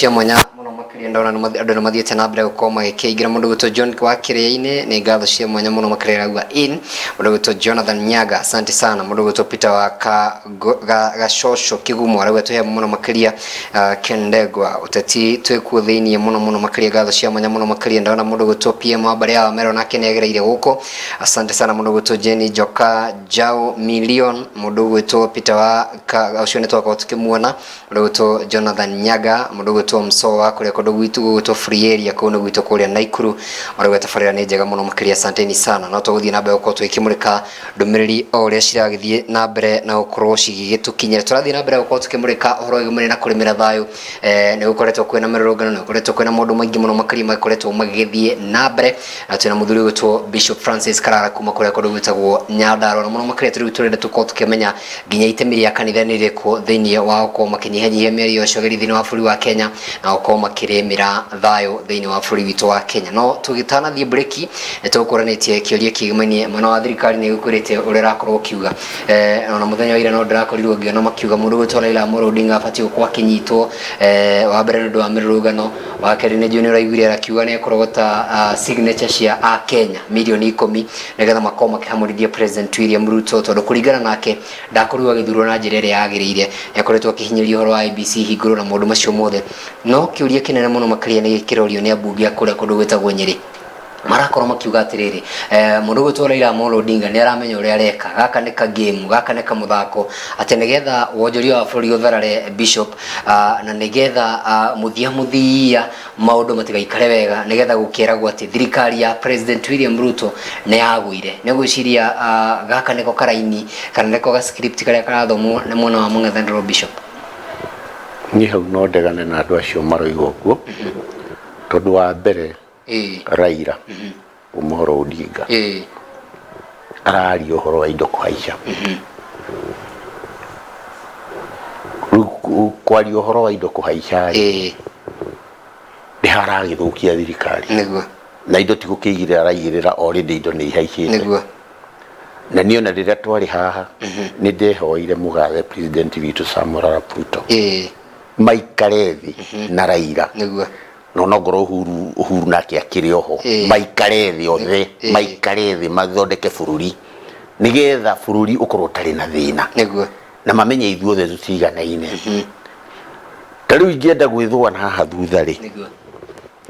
Cia mwanya mũno makĩria. Ndona andũ nĩ mathiĩte na mbere gũkorwo magĩkĩingĩra. Mũndũ gwĩtwo John wa Kĩrĩa-inĩ, nĩ ngatho cia mwanya mũno makĩria, arauga in. Mũndũ gwĩtwo Jonathan Nyaga, asante sana. Mũndũ gwĩtwo Peter wa Gacoco Kĩgumo arauga twĩ hamwe mũno makĩria. Kendegwa ũteti twĩkuo thĩiniĩ mũno mũno makĩria, ngatho cia mwanya mũno makĩria. Ndona mũndũ gwĩtwo PM wa mbarĩ ya Wamero nake nĩ agereire gũkũ, asante sana. Mũndũ gwĩtwo Jenny Njoka Jao Million, mũndũ gwĩtwo Peter wa ũcio nĩ twakorwo tũkĩmuona. Mũndũ gwĩtwo Jonathan Nyaga, mũndũ gwĩtwo Msowa kũrĩa kũndũ gwitũ gũgwĩtwo Free Area, kũu nĩ gwitũ kũrĩa Naikuru, marauga tabarĩra nĩ njega mũno makĩria, asanteni sana. No tũgũthiĩ na mbere gũkorwo tũgĩkĩmũrĩka ndũmĩrĩri o ũrĩa ciragĩthiĩ na mbere na gũkorwo cigĩgĩtũkinyĩra. Tũrathiĩ na mbere gũkorwo tũkĩmũrĩka ũhoro wĩgiĩ na kũrĩmĩra thayũ. Nĩ gũkoretwo kwĩna mĩrũrũngano, nĩ gũkoretwo kwĩna maũndũ maingĩ mũno makĩria makoretwo magĩgĩthiĩ na mbere, na twĩna mũthuri ũgwĩtwo Bishop Francis Karara kuma kũrĩa kũndũ gwĩtagwo Nyandarua, na mũno makĩria tũrĩu tũrenda tũkorwo tũkĩmenya nginya itemi rĩa kanitha nĩ rĩrĩkũ thĩinĩ wa gũkorwo makĩnyihanyihia mĩario ya ũcogeri thĩinĩ wa bũrũri wa Kenya na gũkorwo makĩrĩmĩra thayũ thĩinĩ wa bũrũri witũ wa Kenya. No tũgĩtanathiĩ breki nĩ tũkũranĩtie kĩũria kĩgĩmainie mwena wa thirikari nĩ gũkwĩrĩte ũrĩa ũrakorwo ũkiuga. Ona mũthenya wa ira no ndĩrakorirwo ngĩona makiuga mũndũ gwĩtwo Raila Amolo Odinga abatiĩ gũkorwo akĩnyitwo, wa mbere nĩ ũndũ wa mĩrũrũngano, wa kerĩ nĩ njũĩ nĩ ũraiguire akiuga nĩ ekũrogota signature cia Akenya mirioni 10 nĩgetha makorwo makĩhamũrithia President William Ruto, tondũ kũringana nake ndakorirwo agĩthurwo na njĩra ĩrĩa yagĩrĩire, nĩakoretwo akĩhinyĩrĩria ũhoro wa IEBC hingũrwo na maũndũ macio mothe. No kĩũria kĩnene mũno makĩria nĩ gĩkĩrorio nĩ ambunge a kũrĩa kũndũ gwĩtagwo Nyĩrĩ, marakorwo makiuga atĩrĩrĩ, mũndũ gwĩtwo Raila Amolo Odinga nĩ aramenya ũrĩa areka, gaka nĩ ka game, gaka nĩ kamũthako, atĩ nĩgetha wonjoria wa bũrũri ũtharare, Bishop, na nĩgetha mũthia mũthia maũndũ matigaikare wega, nĩgetha gũkĩragwo atĩ thirikari ya President William Ruto nĩ yagũire. Nĩ ũgwĩciria gaka nĩko karaini kana nĩko ga script karĩa karathomwo nĩ mwena wa mũng'ethanĩro, Bishop? Niĩ hau no ndegane na andũ acio maroiga ũguo, tondũ wa mbere Raila Omolo Odinga araria ũhoro wa indo kũhaica. Rĩu kwaria ũhoro wa indo kũhaica rĩ, nĩ haragĩthũkia thirikari. Na indo ti gũkĩigĩrĩra araigĩrĩra, already indo nĩ ihaicĩte. Na niĩ ona rĩrĩa twarĩ haha nĩ ndehoire mũgathe president witũ Samuel Arap Ruto maikare thĩ na Raila, no nongorwo Uhuru nake akĩrĩ oho, maikare thĩ othe, maikare thĩ mathondeke bũrũri nĩgetha bũrũri ũkorwo ũtarĩ na thĩna, na mamenye ithuothe tũtiganaine. Ta rĩu ingĩenda gwĩthũa na haha thutha rĩ,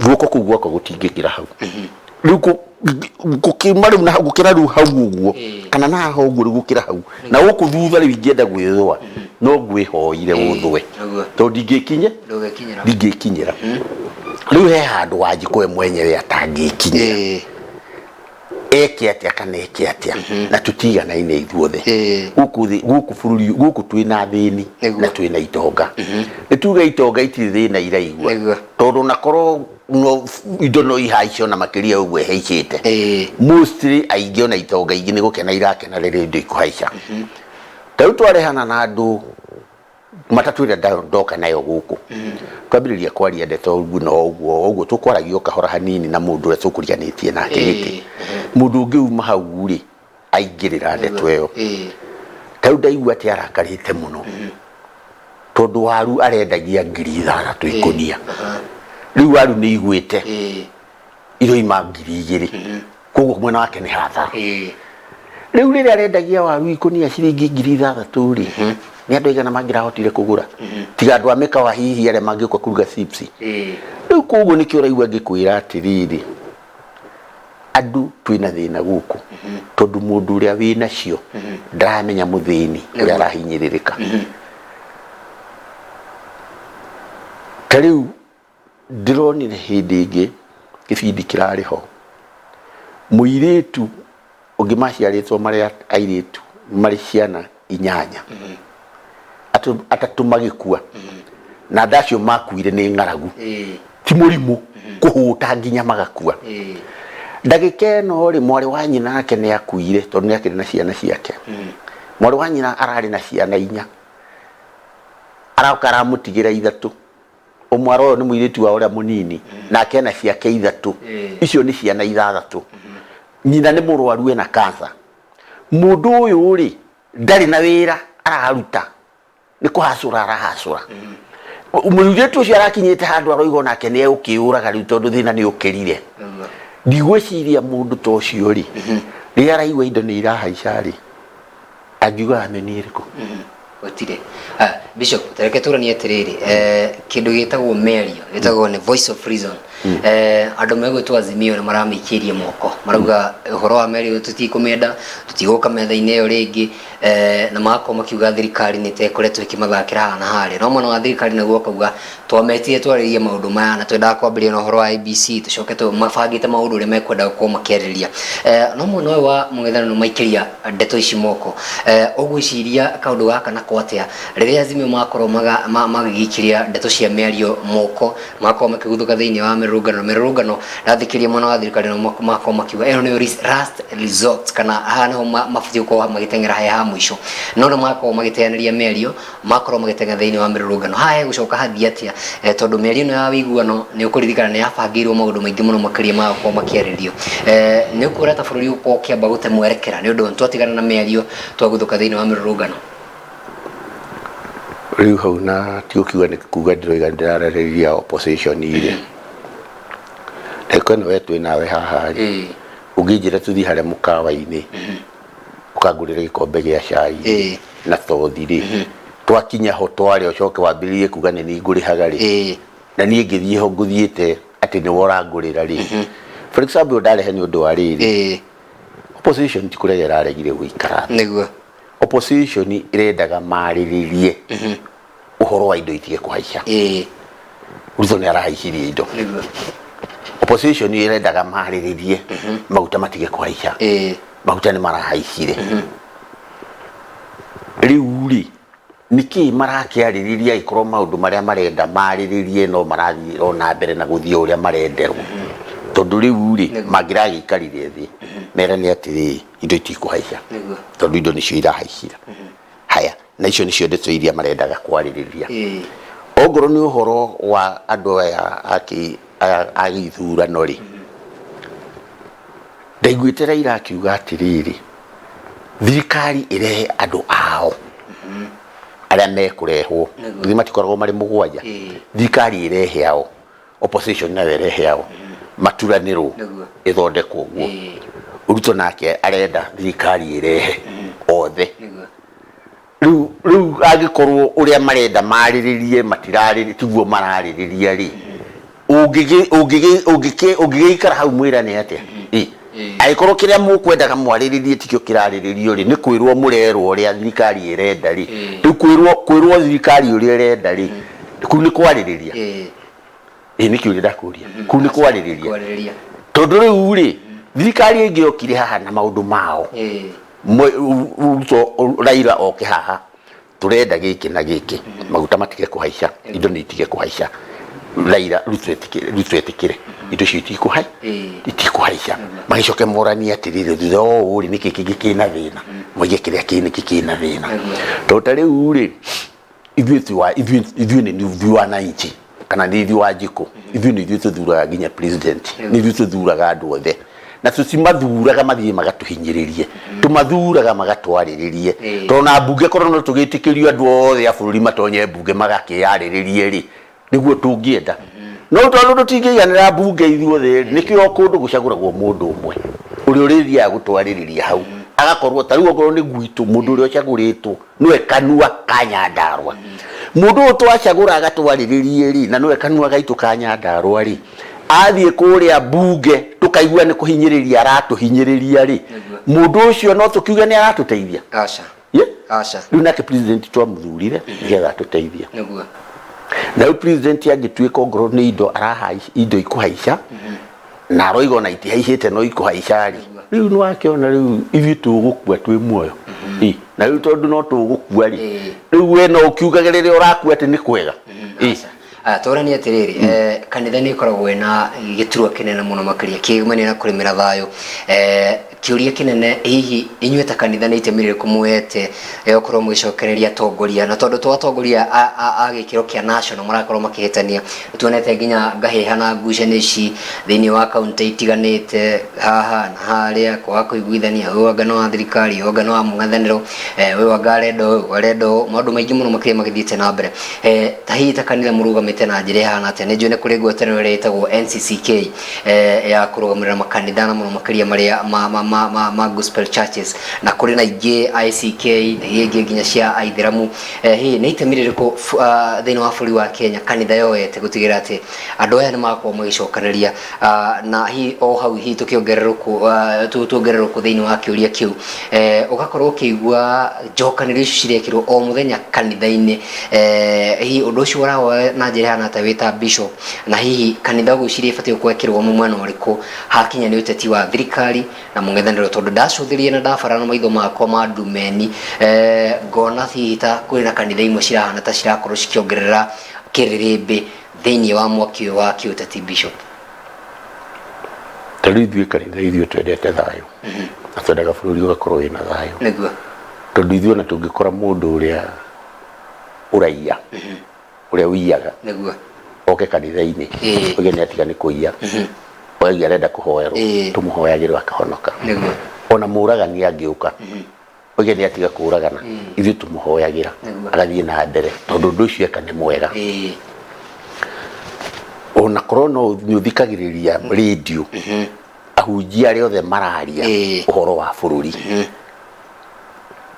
guoko kũu gwakwa gũtingĩkĩra hau. Rĩu gũkiuma rĩu na hau gũkĩra rĩu hau ũguo, kana na haha ũguo rĩu gũkĩra hau na gũkũ thutha, rĩu ingĩenda gwĩthũa no ngwĩhoire ũthũe, tondũ ndingĩkinye. Ndũgĩkinyĩra. Ndingĩkinyĩra. Rĩu he handũ Wanjikũ we mwenyewe atangĩkinyĩra, eke atĩa kana eke atĩa, na tũtiganaine ithuothe. Gũkũ thĩ, gũkũ bũrũri gũkũ twĩna athĩni na twĩna itonga. Nĩ tuge itonga itirĩ thĩna iraigua, tondũ onakorwo no indo no ihaice ona makĩria ũguo ihaicĩte, mostly aingĩ ona itonga ingĩ nĩ gũkena irakena rĩrĩa indo ikũhaica. Ta rĩu twarehana na andũ matatũ ĩrĩa ndoka nayo gũkũ, twambĩrĩria kwaria ndeto ũguo na ũguo ũguo, tũkwaragia o kahora hanini na mũndũ ũrĩa tũkũriganĩtie nake gĩtĩ, mũndũ ũngĩ uma hau rĩ aingĩrĩra ndeto ĩyo. Ta rĩu ndaigua atĩ arakarĩte mũno tondũ waru arendagia 6,000 ikũnia, rĩu waru nĩ igwĩte, iroima 2,000, koguo mwena wake nĩ hathara. Rĩu rĩrĩa arendagia waru ikũnia ciringi 6,000 rĩ, nĩ andũ aigana mangĩrahotire kũgũra tiga andũ a mĩkawa hihi arĩa mangĩũka kũruga chips? Rĩu koguo nĩkĩo ũraigua ngĩkwĩra atĩrĩrĩ, andũ twĩna thĩna gũkũ, tondũ mũndũ ũrĩa wĩnacio ndaramenya mũthĩni ũrĩa arahinyĩrĩrĩka. Ta rĩu ndĩronire hĩndĩ ĩngĩ gĩbindi kĩrarĩ ho, mũirĩtu ũngĩ maciarĩtwo marĩ airĩtu marĩ ciana inyanya, atatũ magĩkua, na andũ acio makuire nĩ ng'aragu, ti mũrimũ, kũhũta nginya magakua. Ndagĩka ĩno rĩ, mwarĩ wa nyina nake nĩ akuire, tondũ nĩ akĩrĩ na ciana ciake. Mwarĩ wa nyina ararĩ na ciana inya, aroka aramũtigĩra ithatũ. Ũmwe aroywo nĩ mũirĩtu wa ũrĩa mũnini, nake ena ciake ithatũ. Icio nĩ ciana ithathatũ. Nyina nĩ mũrwaru, ena cancer. Mũndũ ũyũ rĩ, ndarĩ na wĩra araruta, nĩ kũhacũra arahacũra. Mũirĩtu ũcio arakinyĩte handũ aroiga onake nĩ egũkĩũraga rĩu tondũ thĩna nĩ ũkĩrire. Ndigwĩciria mũndũ ta ũcio rĩ, rĩrĩa araigua indo nĩ irahaica rĩ, angiuga ameni ĩrĩkũ? Gũtirĩ. Ah, Bishop, tareke tũranie atĩrĩrĩ, kĩndũ gĩtagwo mĩario, gĩtagwo nĩ voice of reason. Andũ megwĩtwo Azimio nĩ maramĩikĩirie moko, marauga ũhoro wa mĩario tũtikũmĩenda, tũtigũka metha-inĩ ĩyo rĩngĩ, na magakorwo makiuga thirikari nĩ ta ĩkoretwo ĩkĩmathakĩra haha na harĩa. No mwena wa thirikari naguo ũkauga twametire twarĩrĩrie maũndũ maya na twendaga kwambĩrĩria na ũhoro wa IEBC, tũcoke mabangĩte maũndũ ũrĩa mekwenda gũkorwo makĩarĩrĩria. No mwena ũyũ wa mũng'ethanĩro maikĩria ndeto ici moko. Ũgwĩciria kaũndũ gaka nako atĩa rĩrĩa Azimio makorwo magĩgĩikĩria ndeto cia mĩario moko, magakorwo makĩguthũka thĩinĩ wa mĩrũrũngano na mĩrũrũngano ndathikĩrĩria mwena wa thirikari nao magakorwo makiuga ĩno nĩyo last resort, kana haha niho mabatiĩ gũkorwo magĩteng'era he ha mũico, no nĩ magakorwo magĩteanĩria mĩario, magakorwo magĩteng'era thĩinĩ wa mĩrũrũngano. Haha hegũcoka hathiĩ atĩa? Tondũ mĩario ĩno ya ũiguano nĩ ũkũririkana nĩ yabangĩirwo maũndũ maingĩ mũno makĩria ma gũkorwo makĩarĩrĩrio. Nĩ ũkuona ta bũrũri ũgũkorwo ũkĩamba gũte mwerekera nĩ ũndũ twatigana na mĩario twaguthũka thĩinĩ wa mĩrũrũngano? Rĩu hau na ti gũkiuga nĩ kuga ndĩroiga ndĩrararĩria opposition rĩ, ndagĩka ĩno we twĩ nawe haha rĩ, ũngĩnjĩra tũthiĩ harĩa mũkawa-inĩ ũkangũrĩra gĩkombe gĩa cai na tothi rĩ, twakinya ho twarĩa ũcoke wambĩrĩrie kuga nĩ niĩ ngũrĩhaga rĩ, na niĩ ngĩthiĩ ho ngũthiĩte atĩ nĩwe ũrangũrĩra rĩ, for example ndarehe nĩ ũndũ wa rĩrĩ, opposition ti kũrega ĩraregire gũikara thĩ. Nĩguo. Opposition ĩrendaga marĩrĩrie ũhoro wa indo itige kũhaica. Ruto nĩ arahaicirie indo. Nĩguo. Opposition ĩrendaga marĩrĩrie maguta matige kũhaica. Maguta nĩ marahaicire. Rĩu rĩ, nĩkĩ marakĩarĩrĩria angĩkorwo maũndũ marĩa marenda marĩrĩrie no marathiĩ o na mbere na gũthiĩ o ũrĩa marenderwo? Tondũ rĩu rĩ, mangĩragĩikarire thĩ merane atĩrĩrĩ, indo itikũhaica. Nĩguo. Tondũ indo nĩcio irahaicire. Haya, na icio nĩcio ndeto iria marendaga kwarĩrĩria. Ongorwo nĩ ũhoro wa andũ aya a gĩthurano rĩ, ndaiguĩte Raila akiuga atĩrĩrĩ, thirikari ĩrehe andũ ao arĩa mekũrehwo, githĩ matikoragwo marĩ mũgwanja, thirikari ĩrehe ao, opposition nayo ĩrehe ao, maturanĩrwo, ĩthondekwo ũguo. Ruto nake arenda thirikari ĩrehe othe. Rĩu rĩu angĩkorwo ũrĩa marenda marĩrĩrie matirarĩrĩria, tiguo mararĩrĩria rĩ, ũngĩgĩ ũngĩgĩ ũngĩkĩ ũngĩgĩikara hau mwĩrane atĩa? Ĩ, angĩkorwo kĩrĩa mũkwendaga mwarĩrĩrie tikĩo kĩrarĩrĩrio rĩ, nĩ kwĩrwo mũrerwo ũrĩa thirikari ĩrenda rĩ, rĩu kwĩrwo kwĩrwo thirikari ũrĩa ĩrenda rĩ, kũu nĩ kwarĩrĩria? Ĩ nĩ kĩũria ndakũria. Kũu nĩ kwarĩrĩria? Kwarĩrĩria. Tondũ rĩu rĩ, thirikari ĩngĩokire haha na maũndũ mao, Ruto Raila oke haha, tũrenda gĩkĩ na gĩkĩ, maguta matige kũhaica, indo nĩ itige kũhaica, Raila Ruto etĩkĩre, Ruto etĩkĩre indo icio itikũhai itikũhaica, magĩcoke moranie atĩrĩrĩ, thutha wa ũũ rĩ, nĩkĩ kĩngĩ kĩna thĩna, moige kĩrĩa nĩkĩ kĩna thĩna. Tondũ ta rĩu rĩ, ithuĩ ti wa ithuĩ ithuĩ nĩ ithuĩ wananchi kana nĩ ithuĩ wanjikũ, ithuĩ nĩ ithuĩ tũthuraga nginya president, nĩ ithuĩ tũthuraga andũ othe, na tũtimathuraga mathiĩ magatũhinyĩrĩrie, tũmathuraga magatwarĩrĩrie. Tondũ na mbunge korwo no tũgĩtĩkĩrio andũ othe a bũrũri matonye mbunge magakĩyarĩrĩrie rĩ, nĩguo tũngĩenda. No tondũ tũtingĩiganĩra mbunge ithuothe rĩ, nĩkĩo o kũndũ gũcagũragwo mũndũ ũmwe ũrĩa ũrĩthiaga gũtwarĩrĩria hau, agakorwo ta rĩu okorwo nĩ gwitũ mũndũ ũrĩa ũcagũrĩtwo nĩwe kanua ka Nyandarũa. Mũndũ ũyũ twacagũra agatwarĩrĩrie rĩ, na nĩwe kanua gaitũ ka Nyandarũa rĩ, athiĩ kũrĩa mbunge tũkaigua nĩ kũhinyĩrĩria aratũhinyĩrĩria rĩ, mũndũ ũcio no tũkiuge nĩ aratũteithia? Aca. Ye? Aca. Rĩu nake president twamũthurire nĩgetha atũteithie. Nĩguo. Na rĩu president angĩtuĩka ongorwo nĩ indo arahaica, indo ikũhaica, na aroiga ona itihaicĩte no ikũhaica rĩ, rĩu nĩ wakĩona rĩu ithuĩ tũgũkua twĩ muoyo. Ĩ, na rĩu tondũ no tũgũkua rĩ, rĩu we no ũkiugage rĩrĩa ũrakua atĩ nĩ kwega. Ĩ. Aca. Aya, tũranie atĩrĩrĩ, kanitha nĩ ĩkoragwo ĩna gĩturwa kĩnene mũno makĩria kĩgumania na kũrĩmĩra thayũ. Kĩũria kĩnene, hihi inyuĩ ta kanitha nĩ itemi rĩrĩkũ muoete gũkorwo mũgĩcokereria atongoria, na tondũ to atongoria a gĩkĩro kĩa national marakorwo makĩhĩtania, nĩtuonete nginya ngahĩha na ngucanio ici thĩinĩ wa kaunti itiganĩte, haha na harĩa, kwaga kũiguithania, ũyũ anga nĩ wa thirikari, ũyũ anga nĩ wa mũng'ethanĩro, ũyũ anga arenda ũyũ, arenda ũũ, maũndũ maingĩ mũno makĩria magĩthiĩte na mbere. Ta hihi ta kanitha mũrũgamĩte na njĩra ĩhana atĩa? Nĩ njũĩ nĩ kũrĩ ngwatanĩro ĩrĩa ĩtagwo NCCK, ya kũrũgamĩrĩra makanitha na mũno makĩria marĩa ma gospel churches, na kũrĩ na ingĩ ICK na iria ingĩ nginya cia aithĩramu. Hihi nĩ itemi rĩrĩkũ thĩinĩ wa bũrũri wa Kenya kanitha yoete gũtigĩrĩra atĩ andũ aya nĩ makorwo magĩcokanĩria? Na hihi o hau hihi tũkĩongererwo thĩinĩ wa kĩũria kĩu, ũgakorwo ũkĩigua njokanĩrio icio cirekĩrwo o mũthenya kanitha-inĩ, hihi ũndũ ũcio ũrawoya na njĩra ĩhana atĩa wĩ ta bishop, na hihi kanitha ũgwĩciria ĩbatiĩ gũkorwo ĩkĩrũgama mwena ũrĩkũ hakinya nĩ ũteti wa thirikari na mũng'ethanĩro? Tondũ ndacũthĩrĩria na ndabara na maitho makwa ma ndumeni, ngona hihi ta kwĩna na kanitha imwe cirahana ta cirakorwo cikĩongerera kĩrĩrĩmbĩ thĩinĩ wa mwaki ũyũ wa kĩũteti, bishop. Ta rĩu ithuĩ kanitha, ithuĩ twendete thayũ na twendaga bũrũri ũgakorwo wĩna thayũ. Tondũ ithuĩ ona tũngĩkora mũndũ ũrĩa ũraiya, ũrĩa ũiyaga, oke kanitha-inĩ, oige nĩ atiga nĩ kũiya, oige arenda kũhoerwo, tũmũhoyagĩrwo akahonoka. Ona mũragani angĩũka oige nĩ atiga kũragana, ithuĩ tũmũhoyagĩra agathiĩ na mbere, tondũ ũndũ ũcio eka nĩ mwega. Ona korwo no nĩ ũthikagĩrĩria rĩndiũ, ahunjia arĩa othe mararia ũhoro wa bũrũri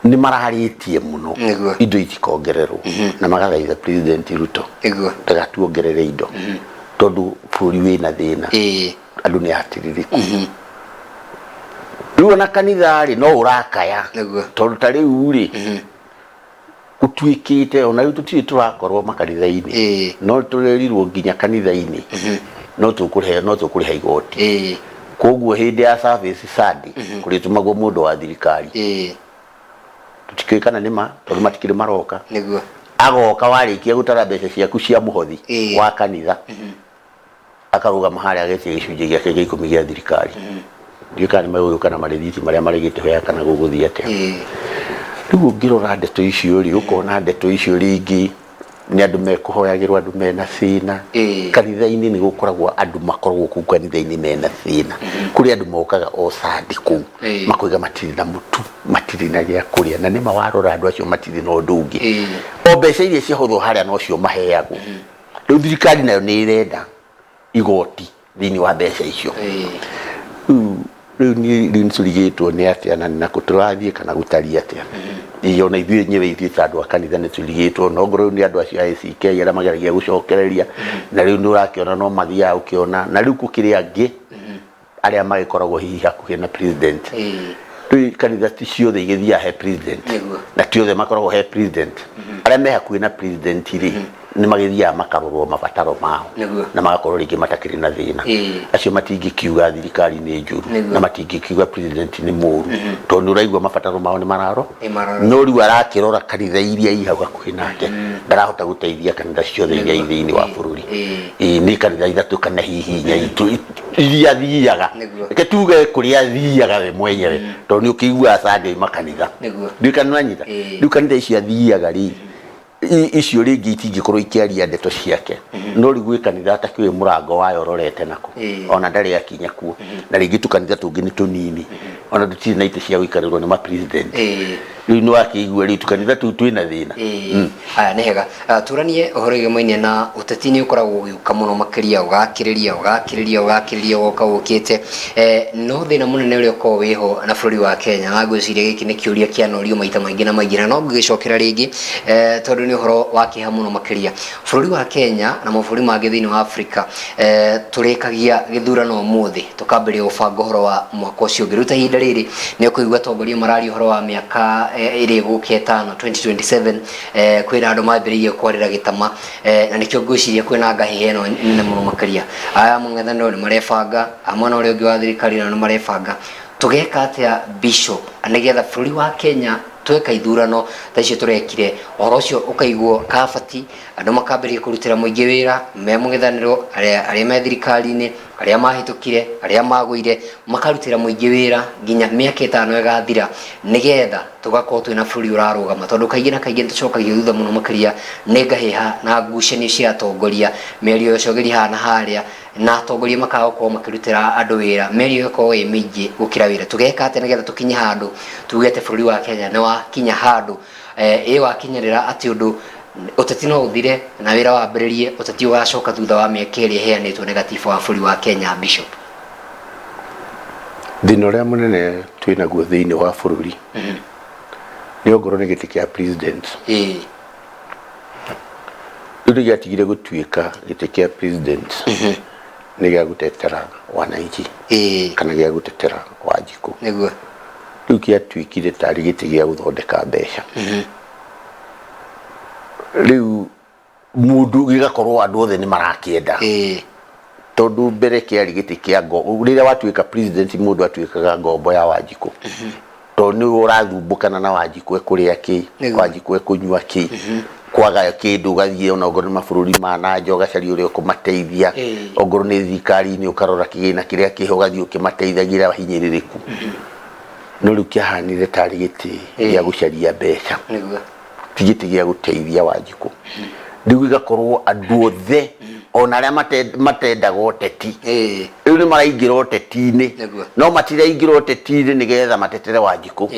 nĩ mararĩtie mũno indo itikongererwo, na magathaitha President Ruto ndagatuongerere indo, tondũ bũrũri wĩna thĩna, andũ nĩ atiririku. Rĩu ona kanitha rĩ, no ũrakaya, tondũ ta rĩu rĩ, gũtuĩkĩte ona rĩu tũtirĩ tũrakorwo makanitha-inĩ, no tũrerirwo nginya kanitha-inĩ no tũkũrĩha igoti. Koguo hĩndĩ ya service Sunday kũrĩtũmagwo mũndũ wa thirikari. Tũtikĩũĩ kana nĩ ma, tondũ matikĩrĩ maroka. Agoka warĩkia gũtara mbeca ciaku cia mũhothi wa kanitha, akarũgama harĩa agetia gĩcunjĩ gĩake gĩa 10 gĩa thirikari. Ndiũĩ kana nĩ megũgĩũka na marĩthiti marĩa marĩgĩte hoya kana gũgũthiĩ atĩa. Rĩu ũngĩrora ndeto icio rĩ, ũkona ndeto icio rĩngĩ nĩ andũ mekũhoyagĩrwo, andũ mena thĩna. Kanitha-inĩ nĩ gũkoragwo andũ makoragwo kũu kanitha-inĩ mena thĩna. Kũrĩ andũ mokaga o Sunday kũu, makoiga matirĩ na mũtu, matirĩ na gĩa kũrĩa, na nĩma warora andũ acio matirĩ na ũndũ ũngĩ. O mbeca iria ciahũthwo harĩa nocio maheagwo. Rĩu thirikari nayo nĩ ĩrenda igoti thĩinĩ wa mbeca icio. Rĩu niĩ rĩu nĩtũrigĩtwo nĩ atĩa na nakũ tũrathiĩ kana gũtariĩ atĩa. Ĩĩ, ona ithuĩ enyewe, ithuĩ ta andũ a kanitha nĩtũrigĩtwo, no ngorwo rĩu nĩ andũ acio a ACK arĩa mageragia gũcokereria, na rĩu nĩ ũrakĩona no mathiaga ũkĩona, na rĩu gũkĩrĩ angĩ arĩa magĩkoragwo hihi hakuhĩ na president. Rĩu kanitha ti ciothe igĩthiaga he president, na ti othe makoragwo he president. Arĩa me hakuhĩ na president rĩ, nĩ magĩthiaga makarorwo mabataro mao na magakorwo rĩngĩ matakĩrĩ na thĩna. Acio matingĩkiuga thirikari nĩ njũru, na matingĩkiuga president nĩ mũru, tondũ nĩ ũraigua mabataro mao nĩ mararo. Nĩ mararorwo. No rĩu arakĩrora kanitha iria i hau hakuhĩ nake, ndarahota gũteithia kanitha ciothe iria i thĩinĩ wa bũrũri. Ĩĩ, nĩ kanitha ithatũ kana hihi inya iria athiaga. Reke tuge kũrĩa athiaga we mwenyewe, tondũ nĩ ũkĩiguaga Sunday makanitha. Ndiũĩ kana nĩwanyita. Rĩu kanitha icio athiaga rĩ, icio rĩngĩ itingĩkorwo ikĩaria ndeto ciake, no rĩu gwĩ kanitha atakĩũĩ mũrango wayo ũrorete nakũ, ona ndarĩ akinya kuo. Na rĩngĩ tũkanitha tũngĩ nĩ tũnini, ona tũtirĩ na itĩ cia gũikarĩrwo nĩ ma president. Rĩu nĩ wakĩigua rĩu tũkanitha tũu twĩna thĩna. Aya, nĩ hega. Tũranie ũhoro wĩgĩmainie na ũteti. Nĩ ũkoragwo ũgĩũka mũno makĩria, ũgakĩrĩria, ũgakĩrĩria, ũgakĩrĩria, ũgoka ũkĩte. No thĩna mũnene ũrĩa ũkoragwo wĩho na bũrũri wa Kenya, na ngwĩciria gĩkĩ nĩ kĩũria kĩanorio maita maingĩ na maingĩ, na no ngũgĩcokera rĩngĩ, tondũ nĩ ũhoro wa kĩeha mũno makĩria. Bũrũri wa Kenya na mabũrũri mangĩ thĩinĩ wa Afrika, tũrĩkagia gĩthurano ũmũthĩ, tũkambĩrĩria gũbanga ũhoro wa mwaka ũcio ũngĩ. Rĩu ta ihinda rĩrĩ nĩ ũkũigua atongoria mararia ũhoro wa mĩaka ĩrĩa ĩgũka ĩtano, 2027. Kwĩna andũ mambĩrĩirie kwarĩra gĩtama, na nĩkĩo ngwĩciria kwĩna ngahĩha ĩno nene mũno makĩria. Aya mũng'ethanĩro nĩ marebanga, a mwena ũrĩa ũngĩ wa thirikari nao nĩ marebanga. Tũgeka atĩa, bishop, nĩgetha bũrũri wa Kenya tweka ithurano ta icio tũrekire, ũhoro ũcio ũkaigwo kabati, andũ makambĩrĩria kũrutĩra mũingĩ wĩra me mũng'ethanĩro, arĩa me thirikari-inĩ? Arĩa mahĩtũkire, arĩa magũire, makarutĩra mũingĩ wĩra nginya mĩaka 5 ĩgathira, nĩgetha tũgakorwo twĩna bũrũri ũrarũgama, tondũ kaingĩ na kaingĩ nĩtũcokagio thutha mũno makĩria nĩ ngahĩha na ngucanio cia atongoria, mĩario ya ũcogeri haha na harĩa, na atongoria makaga gũkorwo makĩrutĩra andũ wĩra, mĩario ĩgakorwo ĩ mĩingĩ gũkĩra wĩra. Tũgeka atĩa nĩgetha tũkinye handũ tuge atĩ bũrũri wa Kenya nĩ wakinya handũ ĩ wakinyĩrĩra atĩ ũndũ ũteti no ũthire na wĩra wambĩrĩrie, ũteti ũgacoka thutha wa mĩaka ĩrĩa ĩheanĩtwo nĩ gatiba wa bũrũri wa Kenya? Bishop. Thĩna ũrĩa mũnene twĩnaguo thĩinĩ wa bũrũri nĩ ongorwo nĩ gĩtĩ kĩa president. Rĩu nĩ gĩatigire gũtuĩka gĩtĩ kĩa president nĩ gĩa gũtetera wananchi kana gĩa gũtetera Wanjikũ. Rĩu gĩatuĩkire tarĩ gĩtĩ gĩa gũthondeka mbeca. Rĩu mũndũ gĩgakorwo andũ othe nĩ marakĩenda, tondũ mbere kĩarĩ gĩtĩ kĩa ngo rĩrĩa watuĩka president mũndũ atuĩkaga ngombo ya Wanjikũ, tondũ nĩwe ũrathumbũkana na Wanjikũ ekũrĩa kĩ, Wanjikũ ekũnyua kĩ, kwaga kĩndũ ũgathiĩ ona ongorwo nĩ mabũrũri ma na nja ũgacaria ũrĩa ũkũmateithia, ongorwo nĩ thirikari-inĩ ũkarora kĩgĩna kĩrĩa kĩho ũgathiĩ ũkĩmateithagia ahinyĩrĩrĩku. No rĩu kĩahanire tarĩ gĩtĩ gĩa gũcaria mbeca, ti gĩtĩ gĩa gũteithia Wanjikũ. Rĩu gĩgakorwo andũ othe ona arĩa matendaga ũteti rĩu nĩ maraingĩra ũteti-inĩ, no matiraingĩra ũteti-inĩ nĩgetha matetere Wanjikũ,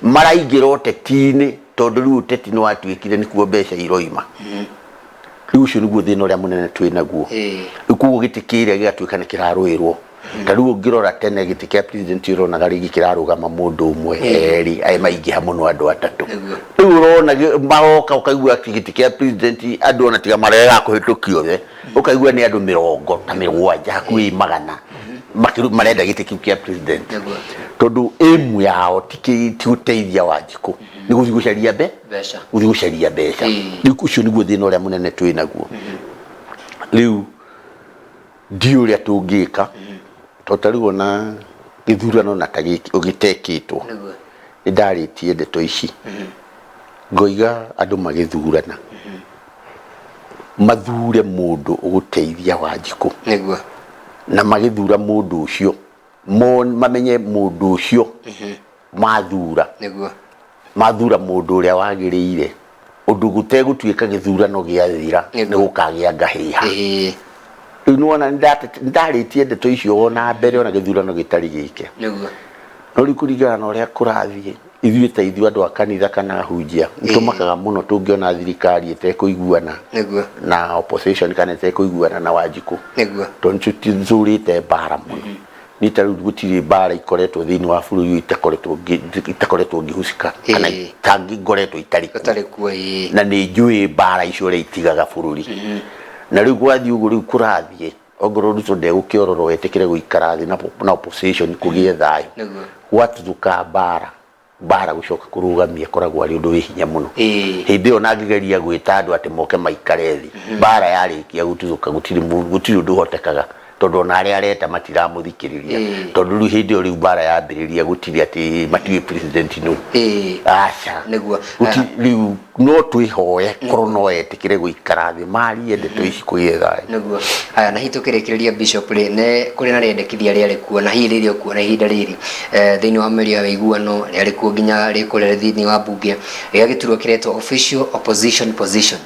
maraingĩra ũteti-inĩ tondũ rĩu ũteti nĩ watuĩkire nĩkuo mbeca iroima. Rĩu ũcio nĩguo thĩna ũrĩa mũnene twĩ naguo. Rĩu koguo gĩtĩ kĩrĩa gĩgatuĩka nĩ kĩrarũĩrwo. Ta rĩu ũngĩrora tene gĩtĩ kĩa president ũronaga rĩngĩ kĩrarũgama mũndũ ũmwe, erĩ, aĩ maingĩha mũno andũ atatũ. Rĩu ũrona maroka ũkaigua atĩ gĩtĩ kĩa president andũ ona tiga maregaga kũhĩtũkio othe, ũkaigua nĩ andũ 70 hakuhĩ 100 marenda gĩtĩ kĩu kĩa president. Tondũ aim yao ti gũteithia Wanjikũ, nĩ gũthiĩ gũcaria mbeca. Gũthiĩ gũcaria mbeca. Rĩu ũcio nĩguo thĩna ũrĩa mũnene twĩ naguo. Rĩu ndiũĩ ũrĩa tũngĩka, tondũ ta rĩu ona gĩthurano na ta gĩkĩ gĩtekĩtwo, nĩ ndarĩtie ndeto ici ngoiga andũ magĩthurana mathure mũndũ ũgũteithia Wanjikũ. Na magĩthura mũndũ ũcio mamenye mũndũ ũcio mathura, mathura mũndũ ũrĩa wagĩrĩire, ũndũ gũtegũtuĩka gĩthurano gĩathira nĩ gũkagĩa ngahĩha. Rĩu nĩwona nĩ ndarĩtie ndeto icio ona mbere ona gĩthurano gĩtarĩ gĩke. No rĩu kũringana na ũrĩa kũrathiĩ, ithuĩ ta ithuĩ andũ a kanitha kana ahunjia nĩ tũmakaga mũno tũngĩona thirikari ĩtekũiguana na opposition kana ĩtekũiguana na Wanjikũ, tondũ nĩ tũtũrĩte mbara mũno. Niĩ ta rĩu gũtirĩ mbara ikoretwo thĩinĩ wa bũrũri ũyũ itakoretwo ngĩhusika kana ngoretwo itarĩ kuo. Ũtarĩ kuo. Na nĩ njũĩ mbara icio ũrĩa itigaga bũrũri. Na rĩu gwathiĩ ũguo rĩu kũrathiĩ, ongorwo Ruto ndegũkĩororoa etĩkĩre gũikara thĩ na opposition kũgĩe thayũ, gwatuthũka mbara, mbara gũcoka kũrũgamia ĩkoragwo arĩ ũndũ wĩ hinya mũno. Hĩndĩ ĩyo ona angĩgeria gwĩta andũ atĩ moke maikare thĩ, mbara yarĩkia gũtuthũka gũtirĩ gũtirĩ ũndũ ũhotekaga, tondũ ona arĩa areta matiramũthikĩrĩria, tondũ rĩu hĩndĩ ĩyo rĩu mbara yambĩrĩria gũtirĩ atĩ matiũĩ president nũ. Aca. Rĩu no twĩhoye korwo no etĩkĩre gũikara thĩ marie ndeto ici kũgĩe thayũ. Nĩguo. Aya, na hihi tũkĩrĩkĩrĩria Bishop rĩ, nĩ kũrĩ na rĩendekithia rĩarĩ kuo na hihi rĩrĩ o kuo na ihinda rĩrĩ thĩinĩ wa mĩario ya ũiguano rĩarĩ kuo nginya rĩkũrĩa thĩinĩ wa mbunge gĩa gĩturwa kĩretwo official opposition position,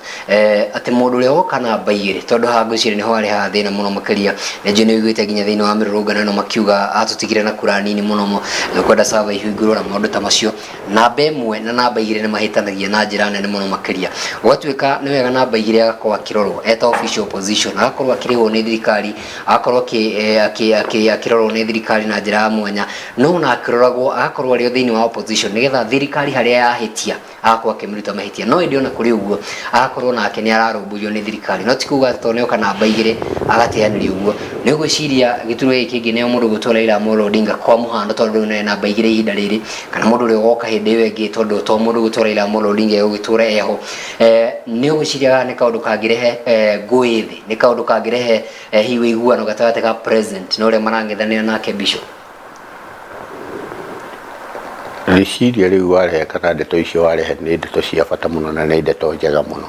atĩ mũndũ ũrĩa woka namba 2, tondũ haha ngwĩciria nĩho harĩ haha thĩna mũno makĩria, nĩ njũĩ nĩ ũiguĩte nginya thĩinĩ wa mĩrũrũngano ĩno makiuga atũtigire na kura nini mũno, nĩũkwenda server ihingũrwo na maũndũ ta macio. Namba 1 na namba 2 nĩ mahĩtanagia na njĩra nene mũno makĩria, gũgatuĩka nĩ wega namba 2 agakorwo akĩrorwo eta official opposition, agakorwo akĩrĩhwo nĩ thirikari, agakorwo akĩrorwo nĩ thirikari na njĩra ya mwanya, no ona akĩroragwo agakorwo arĩ o thĩinĩ wa opposition, nĩgetha thirikari harĩa yahĩtia agakorwo akĩmĩruta mahĩtia, no ĩndĩ ona kũrĩ ũguo agakorwo nake nĩ ararũmbũiyo nĩ thirikari, no ti kuga atĩ tondũ nĩoka namba 2 agateanĩrio ũguo. Nĩ ũgwĩciria gĩturwa gĩkĩ kĩngĩ nĩo mũndũ ũgwĩtwo Raila Amolo Odinga kwa mũhano, tondũ rĩu nĩwe namba 2 ihinda rĩrĩ, kana mũndũ ũrĩa ũgoka hĩndĩ ĩyo ĩngĩ, tondũ to mũndũ ũgwĩtwo Raila Amolo Odinga egũgĩtũra eho, nĩ ũgwĩciria nĩ kaũndũ kangĩrehe ngũĩ thĩ, nĩ kaũndũ kangĩrehe hihi ũiguano gatagatĩ ka president na ũrĩa marang'ethanĩra nake Bishop? Rĩciria rĩu warehe kana ndeto icio warehe nĩ ndeto cia bata mũno na nĩ ndeto njega mũno.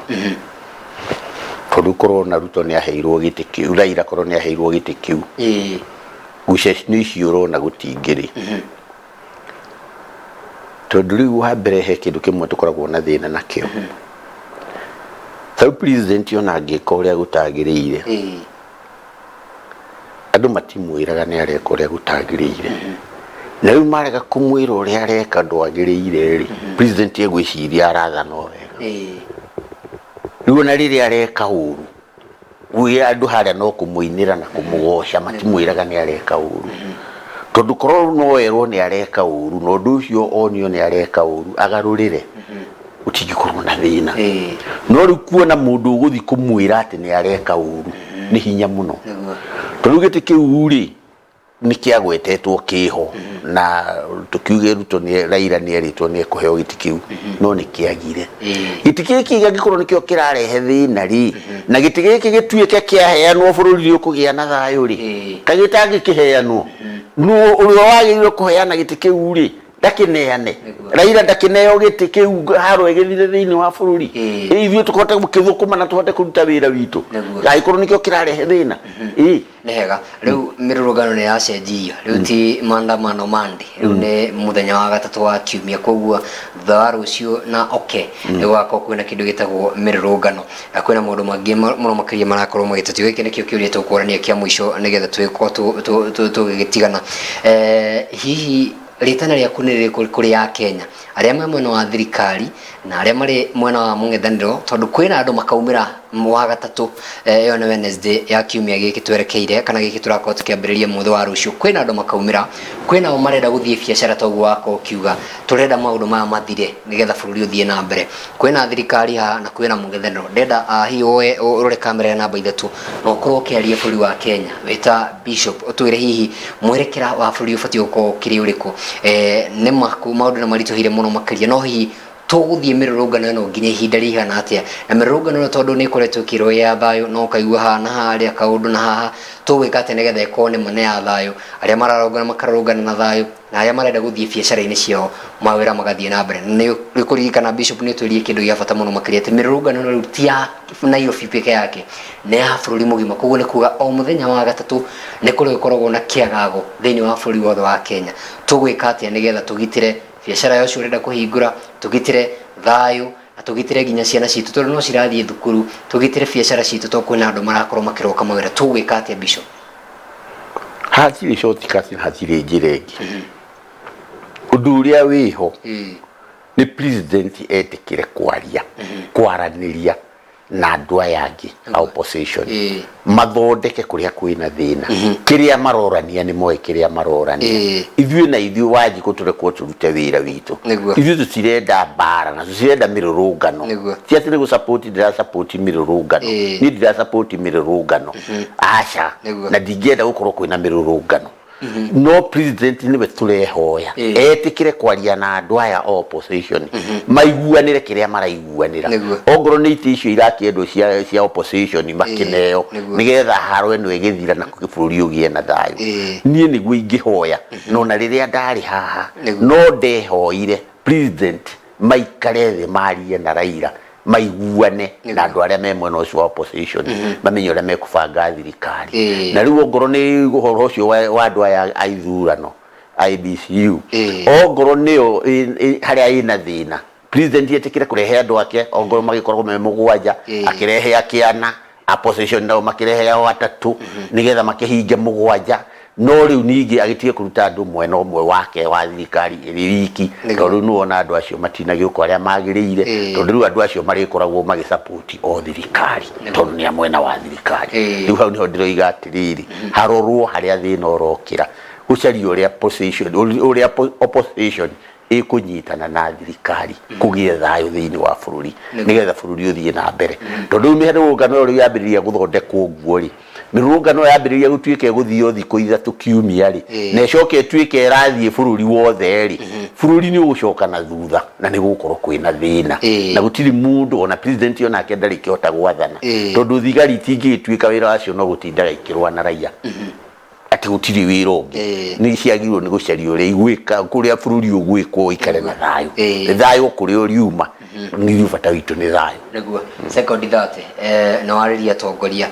Tondũ korwo na Ruto nĩ aheirwo gĩtĩ kĩu, Raila korwo nĩ aheirwo gĩtĩ kĩu, ngucanio icio ũrona gũtingĩrĩ. Tondũ rĩu wa mbere he kĩndũ kĩmwe tũkoragwo na thĩna nakĩo. Tarĩu president ona angĩka ũrĩa gũtagĩrĩire, andũ matimwĩraga nĩ areka ũrĩa gũtagĩrĩire. Na rĩu marega kũmwĩra ũrĩa areka ndwagĩrĩire rĩ, president egwĩciria arathana o wega. Rĩu ona rĩrĩa areka ũru, wĩ andũ harĩa no kũmũinĩra na kũmũgoca, matimwĩraga nĩ areka ũru. Tondũ korwo no erwo nĩ areka ũru, na ũndũ ũcio onio nĩ areka ũru, agarũrĩre, gũtingĩkorwo na thĩna. No rĩu kuona mũndũ ũgũthiĩ kũmwĩra atĩ nĩ areka ũru, nĩ hinya mũno. Tondũ rĩu gĩtĩ kĩu rĩ, nĩ kĩagwetetwo kĩho na tũkiuge Ruto nĩ Raila nĩ erĩtwo nĩ ekũheo gĩtĩ kĩu no nĩ kĩagire. Gĩtĩ gĩkĩ gĩangĩkorwo nĩkĩo kĩrarehe thĩna rĩ, na gĩtĩ gĩkĩ gĩtuĩke kĩaheanwo bũrũri nĩ ũkũgĩa na thayũ rĩ, kaĩ gĩtangĩkĩheanwo? Nũ ũrĩa wagĩrĩirwo kũheana gĩtĩ kĩu rĩ, ndakĩneane? Raila ndakĩneo gĩtĩ kĩu haro ĩgĩthire thĩinĩ wa bũrũri, ithuĩ tũhote gũkĩthũkũma na tũhote kũruta wĩra witũ, angĩkorwo nĩkĩo kĩrarehe thĩna. Nĩ hega. Rĩu mĩrũrũngano nĩ yacenjirio, rĩu ti maandamano Monday, rĩu nĩ mũthenya wa gatatũ wa kiumia, koguo thutha wa rũciũ na oke nĩ gũgakorwo kwĩna kĩndũ gĩtagwo mĩrũrũngano, na kwĩna maũndũ mangĩ mũno makĩria marakorwo magĩtetio. Gĩkĩ nĩkĩo kĩũria tũkũrania kĩa mũico nĩgetha tũgĩkorwo tũgĩgĩtigana. Hihi rĩtana rĩaku nĩ rĩrĩkũ kũrĩ Akenya arĩa me mwena wa thirikari na arĩa marĩ mwena wa mũng'ethanĩro, tondũ kwĩna andũ makaumĩra wa gatatũ, ĩyo nĩ Wednesday ya kiumia gĩkĩ twerekeire kana gĩkĩ tũrakorwo tũkĩambĩrĩria mũthĩ wa rũciũ, kwĩna andũ makaumĩra, kwĩna o marenda gũthiĩ biacara toguo wakorwo ũkiuga tũrenda maũndũ maya mathire nĩgetha bũrũri ũthiĩ na mbere. Kwĩna thirikari haha na kwĩna mũng'ethanĩro. Ndĩrenda hihi woe ũrore kamera ya namba 3 na ũkorwo ũkĩaria bũrũri wa Kenya wĩ ta bishop, ũtwĩre hihi mwerekera wa bũrũri ũbatiĩ gũkorwo ũkĩrĩ ũrĩkũ. Nĩ ma maũndũ nĩ maritũhire mũno makĩria, no hihi tũgũthiĩ mĩrũrũngano ĩno nginya ihinda rĩigana atĩa? Na mĩrũrũngano ĩno tondũ nĩ ĩkoretwo ĩkĩrwo ĩ ya thayũ, no ũkaigua haha na harĩa kaũndũ na haha, tũgwĩka atĩa nĩgetha ĩkorwo nĩ ma nĩ ya thayũ, arĩa mararũrũngana makarũrũngana na thayũ, na arĩa marenda gũthiĩ biacara-inĩ ciao mawĩra magathiĩ na mbere. Na nĩ ũkũririkana Bishop nĩ ũtwĩrire kĩndũ gĩa bata mũno makĩria atĩ mĩrũrũngano ĩno rĩu ti ya Nairobi peke yake, nĩ ya bũrũri mũgima. Koguo nĩ kuga o mũthenya wa gatatũ nĩ kũrĩkoragwo na kĩagago thĩinĩ wa bũrũri wothe wa Kenya. Tũgwĩka atĩa nĩgetha tũgitĩre biacara ya ũcio ũrenda kũhingũra, tũgitĩre thayũ na tũgitĩre nginya ciana citũ tondũ no cirathiĩ thukuru, tũgitĩre biacara citũ tondũ kwĩna andũ marakorwo makĩroka mawĩra. Tũgwĩka atĩa Bishop? Hatirĩ shortcut na hatirĩ njĩra ĩngĩ. Ũndũ ũrĩa wĩho nĩ president etĩkĩre kwaria, kwaranĩria na andũ aya angĩ a opposition, mathondeke kũrĩa kwĩna thĩna. Kĩrĩa marorania nĩ moĩ kĩrĩa marorania. Ithuĩ na ithuĩ Wanjikũ tũrekwo tũrute wĩra witũ. Ithuĩ tũtirenda mbara na tũtirenda mĩrũrũngano. Ti atĩ nĩ gũ support ndĩra support mĩrũrũngano. Niĩ ndira support mĩrũrũngano. Aca. Na ndingĩenda gũkorwo kwĩna mĩrũrũngano. No president nĩwe tũrehoya etĩkĩre kwaria na andũ aya a opposition, maiguanĩre kĩrĩa maraiguanĩra. Ongorwo nĩ itĩ icio irakĩendwo cia opposition makĩneo, nĩgetha haro ĩno ĩgĩthira na bũrũri ũgĩe na thayũ. Niĩ nĩguo ingĩhoya, no na rĩrĩa ndarĩ haha no ndehoire president maikare thĩ marie na Raila, maiguane na andũ arĩa me mwena ũcio wa opposition, mamenye ũrĩa mekũbanga thirikari. Na rĩu ongorwo nĩ ũhoro ũcio wa andũ aya a ithurano IBCU, ongorwo nĩyo harĩa ĩna thĩna, president etĩkĩre kũrehe andũ ake, ongorwo magĩkoragwo me 7, akĩrehe akĩana opposition nao makĩrehe ao 3, nĩgetha makĩhinge 7. No rĩu ningĩ agĩtige kũruta andũ mwena ũmwe wake wa thirikari ĩrĩ wiki, tondũ rĩu nĩwona andũ acio matinagĩũka ũrĩa magĩrĩire, tondũ rĩu andũ acio marĩkoragwo magĩsupport o thirikari, tondũ nĩ a mwena wa thirikari. Rĩu hau nĩho ndĩroiga atĩrĩrĩ, harorwo harĩa thĩna ũrokĩra, gũcario ũrĩa position, ũrĩa opposition ĩkũnyitana na thirikari kũgĩe thayũ thĩinĩ wa bũrũri, nĩgetha bũrũri ũthiĩ na mbere. Tondũ rĩu mĩrũrũngano ĩyo rĩu yambĩrĩria gũthondekwo ũguo rĩ, mĩrũrũngano yambĩrĩria gũtuĩka ĩgũthiĩ o thikũ 3 kiumia rĩ, na ĩcoke ĩtuĩke ĩrathiĩ bũrũri wothe rĩ, bũrũri nĩ ũgũcoka na thutha na nĩ gũgũkorwo kwĩna thĩna. Na gũtirĩ mũndũ ona president onake ndarĩkĩhota gwathana, tondũ thigari itingĩgĩtuĩka wĩra wacio no gũtindaga ikĩrũa na raia, atĩ gũtirĩ wĩra ũngĩ. Nĩ ciagĩrĩirwo nĩ gũcaria ũrĩa igwĩka, kũrĩa bũrũri ũgwĩkwo ũikare na thayũ. Thayũ kũrĩa ũriuma. Ithuĩ bata witũ nĩ thayũ. Nĩguo second that nĩ warĩria atongoria,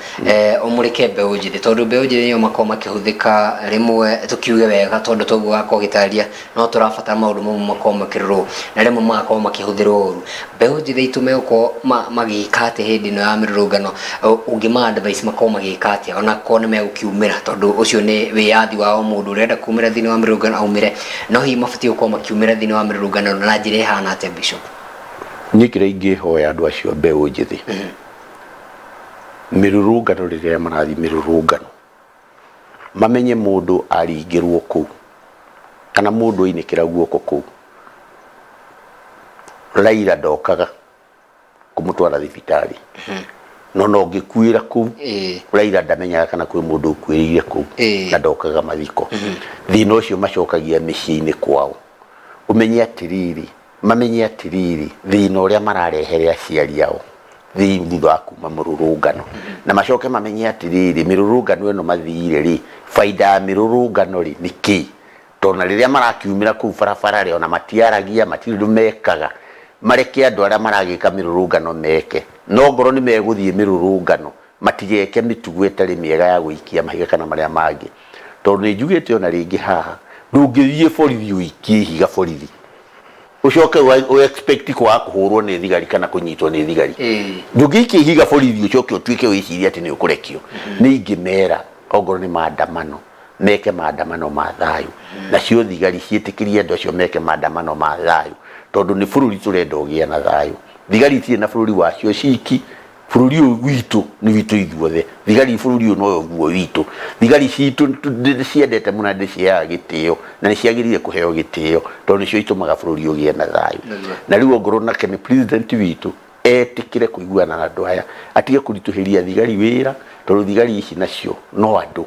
ũmũrĩke mbeũ njĩthĩ, tondũ mbeũ njĩthĩ nĩo makoragwo makĩhũthĩka rĩmwe, tũkiuge wega, tondũ toguo wakorwo ũgĩtarĩria no tũrabatara maũndũ mamwe makorwo makĩrorwo na rĩmwe magakorwo makĩhũthĩrwo ũru. Mbeũ njĩthĩ itũ megũkorwo magĩka atĩa hĩndĩ ĩno ya mĩrũrũngano? Ũngĩma advice makorwo magĩka atĩa ona korwo nĩ megũkiumĩra, tondũ ũcio nĩ wĩyathi wa o mũndũ, ũrenda kumĩra thĩinĩ wa mĩrũrũngano aumĩre, no hihi mabatiĩ gũkorwo makiumĩra thĩinĩ wa mĩrũrũngano na njĩra ĩhana atĩa, Bishop? Niĩ kĩrĩa ingĩhoya andũ acio a mbeũ njĩthĩ, mĩrũrũngano, rĩrĩa marathiĩ mĩrũrũngano, mamenye mũndũ aringĩrwo kũu kana mũndũ ainĩkĩra guoko kũu, Raila ndokaga kũmũtwara thibitarĩ, no no ũngĩkuĩra kũu, Raila ndamenyaga kana kwĩ mũndũ ũkuĩrĩire kũu, na ndokaga mathiko. Thĩna ũcio macokagia mĩciĩ-inĩ kwao. Ũmenye atĩrĩrĩ, mamenye atĩrĩrĩ, thĩna ũrĩa mararehere aciari ao thutha wa kuma mũrũrũngano, na macoke mamenye atĩrĩrĩ, mĩrũrũngano ĩno mathire rĩ, baida ya mĩrũrũngano rĩ nĩ kĩ? Tondũ na rĩrĩa marakiumĩra kũu barabara rĩ, ona matiaragia, matirĩ ũndũ mekaga. Mareke andũ arĩa maragĩka mĩrũrũngano meke, no ngorwo nĩ megũthiĩ mĩrũrũngano, matigeke mĩtugo ĩtarĩ mĩega ya gũikia mahiga kana marĩa mangĩ. Tondũ nĩ njugĩte ona rĩngĩ haha, ndũngĩthiĩ borithi ũikie ihiga borithi, ũcoke ũ expect kwaga kũhũrwo nĩ thigari kana kũnyitwo nĩ thigari. Ndũngĩikia ihiga borithi ũcoke ũtuĩke wĩcirie atĩ nĩ ũkũrekio. Nĩ ingĩmera ongorwo nĩ maandamano, meke maandamano ma thayũ, nacio thigari ciĩtĩkĩrie andũ acio meke maandamano ma thayũ, tondũ nĩ bũrũri tũrenda ũgĩe na thayũ. Thigari itirĩ na bũrũri wacio ciki, bũrũri ũyũ witũ nĩ witũ ithuothe. Thigari bũrũri ũyũ noguo witũ. Thigari citũ ndĩciendete mũno na ndĩciheaga gĩtĩo, na nĩ ciagĩrĩire kũheo gĩtĩo, tondũ nĩcio itũmaga bũrũri ũgĩe na thayũ. Na rĩu ongorwo nake nĩ president witũ, etĩkĩre kũiguana na andũ aya, atige kũritũhĩria thigari wĩra, tondũ thigari ici nacio no andũ.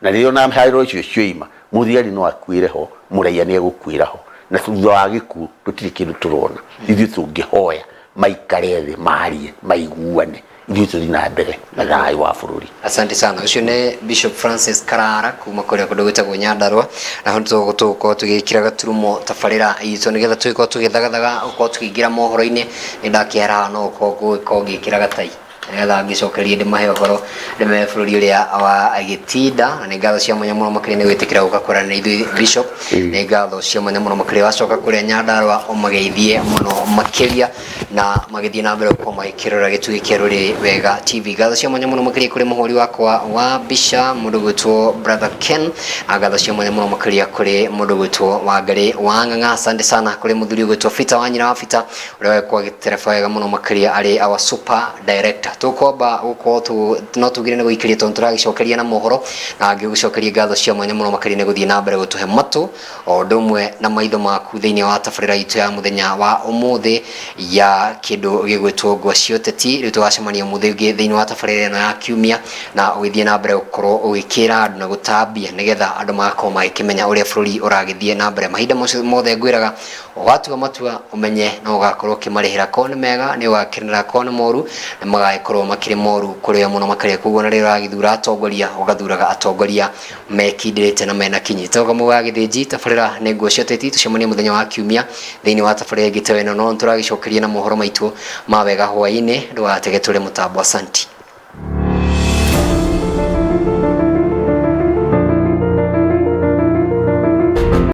Na rĩrĩa ona haro icio cioima, mũthigari no akuĩre ho, mũraiya nĩ egũkuĩra ho, na thutha wa gĩkuũ tũtirĩ kĩndũ tũrona. Ithuĩ tũngĩhoya maikare thĩ, marie, maiguane, ithuĩ tũthiĩ na mbere na thayũ wa bũrũri. Asante sana. Ũcio nĩ Bishop Francis Karara kuma kũrĩa kũndũ gwĩtagwo Nyandarua. Na hau tũgũkorwo tũgĩkĩra gaturumo tabarĩra itũ nĩgetha tũgĩkorwo tũgĩthagathaga gũkorwo tũkĩingĩra mohoro-inĩ. Nĩ ndakĩaraha no gũkorwo ngĩkĩra gatai nĩgetha ngĩcokerie ndĩmahe ũhoro, ndĩmahe bũrũri ũrĩa wa gĩtinda. Na nĩ ngatho cia mwanya mũno makĩria nĩ gwĩtĩkĩra gũka kwaranĩria na ithuĩ, Bishop. Nĩ ngatho cia mwanya mũno makĩria. Wacoka kũrĩa Nyandarua ũmageithie mũno makĩria na magĩthiĩ na mbere gũkorwo magĩkĩrora gĩtugĩ kĩa Rũrĩrĩ Wega TV. Ngatho cia mwanya mũno makĩria kũrĩ mũhũri wakwa wa mbica, mũndũ gwĩtwo Brother Ken, na ngatho cia mwanya mũno makĩria kũrĩ mũndũ gwĩtwo Wangarĩ wa Ng'ang'a. Asante sana kũrĩ mũthuri gwĩtwo Peter wa nyina wa Peter, ũrĩa wagĩkorwo agĩtereba wega mũno makĩria arĩ our super director. Tũkwamba gũkorwo tu no tugire nĩ gũikĩria, tondũ tũragĩcokeria na mohoro, na ngĩgũcokeria ngatho cia mwanya mũno makĩria nĩ gũthiĩ na mbere gũtũhe matũ o ũndũ ũmwe na maitho maku thĩinĩ wa tabarĩra itũ ya mũthenya wa ũmũthĩ ya kĩndũ gĩgwĩtwo Ngwa cia Ũteti. Rĩu tũgacemania ũmũthĩ ũngĩ thĩinĩ wa tabarĩra ĩno ya kiumia, na ũgĩthiĩ na mbere gũkorwo ũgĩkĩra andũ na gũtambia nĩgetha andũ magakorwo magĩkĩmenya ũrĩa bũrũri ũragĩthiĩ na mbere. Mahinda mothe ngwĩraga, watua matua ũmenye no ũgakorwo ũkĩmarĩhĩra. Korwo nĩ mega nĩ ũgakenera, korwo nĩ moru nĩ magagĩkorwo makĩrĩ moru kũrĩ we mũno makĩria. Koguo na rĩrĩa ũragĩthura atongoria, ũgathuraga atongoria mekindĩrĩte na mena kinyi. Toka wa Gĩthĩnji, tabarĩra nĩ Nguo cia Ũteti. Tũcemanie mũthenya wa kiumia thĩinĩ wa tabarĩra ĩngĩ ta ĩno, no nĩtũragĩcokeria na mohoro maitũ ma wega hwaĩ-inĩ. Ndũgatege tũrĩ mũtambo. Asanti.